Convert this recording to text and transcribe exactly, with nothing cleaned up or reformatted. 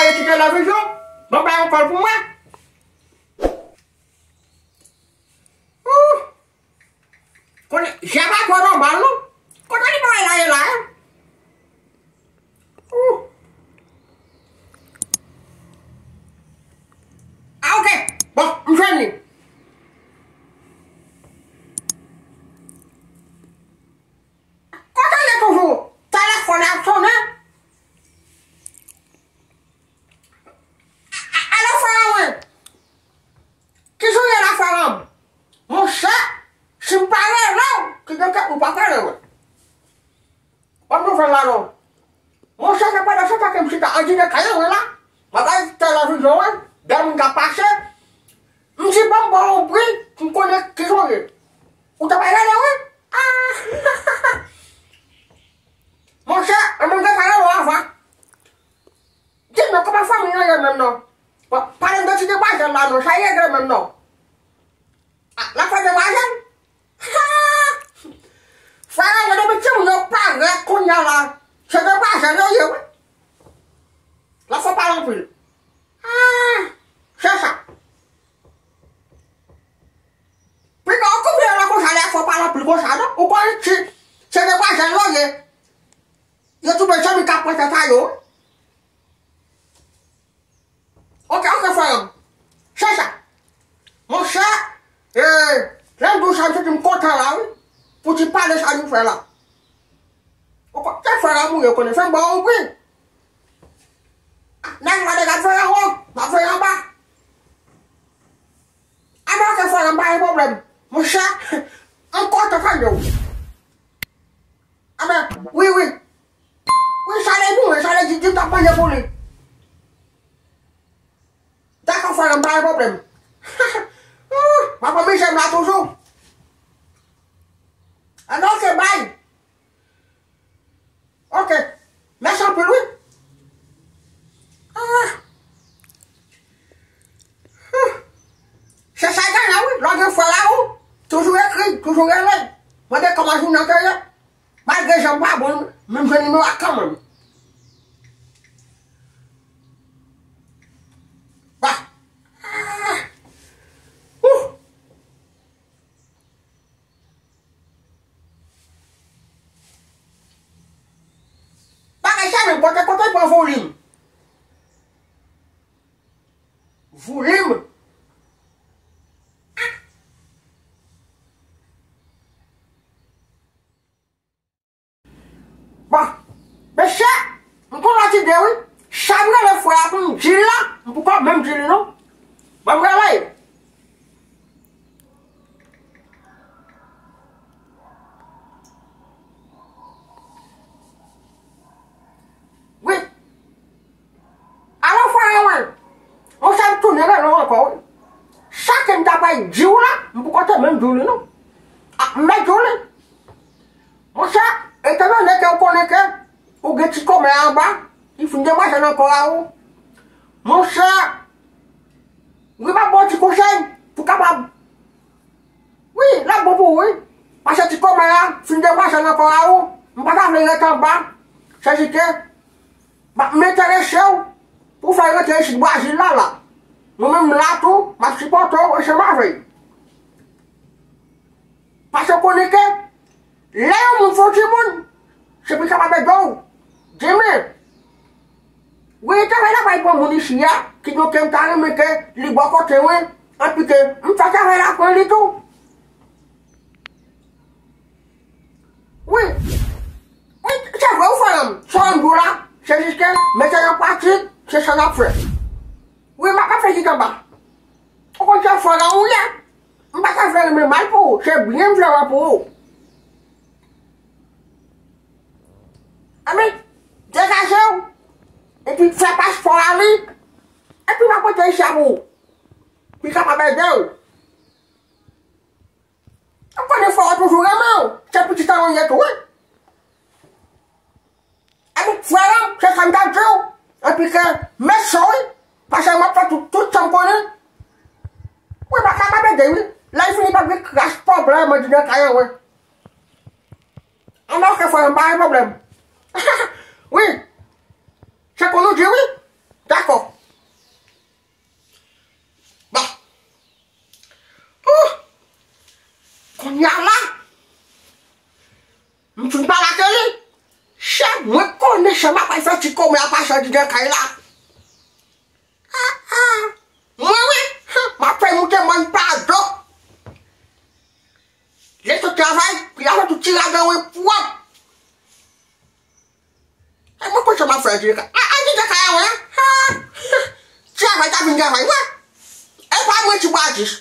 Yo kite la vizyon. Bon, bay yon kòl pou mwen. Ooh. Konnen, jè pa twò nòmal, non. Kote li bay la ye la, hein? Ooh. Ah, ok. Bon, m jwenn li. Kote l ye toujou? Telefòn ap sonnen. A, a, alo, frè mwen. Kijan w ye la, frè m? Monchè, si m pa rele w, ki gen kèk ou pa rele mwen. Ban m nouvèl la non. Monchè, se pandan se tan ke m chita andidan kay mwen la, m ap gade televizyon an, de moun k ap pase. M di, ban m ba w yon bri pou m konnen kijan w ye. Ou ta pa rele, wi? Ah! Monchè, mwen gentan rele w avan. Di m non, kòman fanmi an ye menm non? Bon, pale m de ti demwazèl la non, sa y regle menm non? Ah, l ap fè demwazèl? Ha! Frè, yo depi timoun yo parèt kounye a la, se demwazèl yo ye, wi. L ap fè pale anpil. Ah, se sa. Piga w koupe yo la konsa, lè fò pale anpil konsa, non? Ou konnen ti, se demwazèl yo ye. Yo tou bezwen zanmi k ap pran tèt a yo, wi. Ok, ok, frè m. Se sa. Monchè, eh, lè m di w sa, m santi m kontan la, wi. Pou ti pale sa nou fè la. Ou konnen, frè m ou ye, konnen, fè m ba w yon bri. Nèg la deja fè anwo, m ap fè anba. Anben, ok, frè m, pa gen pwoblèm. Monchè, m kontan tande w. Anben, wi, wi. Wi, sa lè pou mwen, sa lè di, di m t ap manje pou li. Dakò, frè m, pa gen pwoblèm. M ap anmije m la toujou. Anben, ok, bay. Ok. Mèsi anpil, wi. Ah. Ah. Se sa y genyen, wi. Lè w gen frè la, ou toujou ekri, toujou rele. Mande kòman jounen an te ye. Malgre jan m pa bon, men m jwenn nimewo a kanmenm. Bah. Ah. Ouh. Bagay sa menm, kote, kote pran volim? Volim? Bon, mesye, m gon lòt ide, wi. Sa m rele frè a pou m di l la, m poko menm di li, non. Ban m rele. Wi. Alò, frè mwen, monchè, m tounen rele w ankò, wi. Sa ke m ta pral di w la, m poko te menm di w li, non. A, m mèt di w li. Monchè, etandone ke w konnen ke ou gen ti kòmè anba, li fin demwazèl nan kò a ou. Monchè, wi, m ap ba w ti konsèy pou w kapab Wi, l ap bon pou ou, wi. Paske ti kòmè a fin demwazèl nan kò a ou, m pa ta vle ret anba. Sèdike, m ap enterese w pou w fè l rantre isit Brazil la, la. Mwen menm m la tou, m ap sipòte w ansanm avè l. Paske w konnen ke lè yon moun fè yon timoun, se pou l kapab ede w demen. Wi, travay la pral pran moun isi a, kidonk m ta renmen ke li bò kote mwen, anpi ke m fè travay la pran li tou. Wi. Wi, se vre, ou fè m. Sa w di w la, se jis ke mete l an pratik, se sa n ap fè. Wi, m ap fè jis anba. Ou konn se fè la ou ye. M pa ta vle renmen mal pou ou, se byen m vle wè pou ou. Anben, degaje w, epi fè paspò a li, epi m ap pote isi a pou ou. Pou l kapab ede w. Ou konnen frè w toujou renmen w, se pitit an ou ye tou, wi. Epi frè m, se sa m t ap di w. Epi ke, mèsi wi, paske m ap fè tout, tout sa m konnen. Wi, m ap, m ap ede wi. Lè l fini, pa gen kras pwoblèm, mwen di nan kay an, wi. Anben, ok, frè m, pa gen pwoblèm. Wi. Se pou nou di wi. Dakò. Yala. M fin pale ak li. Chè, mwen konnen chè m ap al fè ti kòmè apa chè di nan kay la. Ah, ah. Mwen, wi, ha, m ap fè moute mòn pa do. Lè sot travay, pou y al tout ti ladan wi pwòp. E mwen konn sa m ap fè di ka. A, a di ka kay a wè. Ha. Travay ta vin travay wè. E pa mwen ti bwa dis.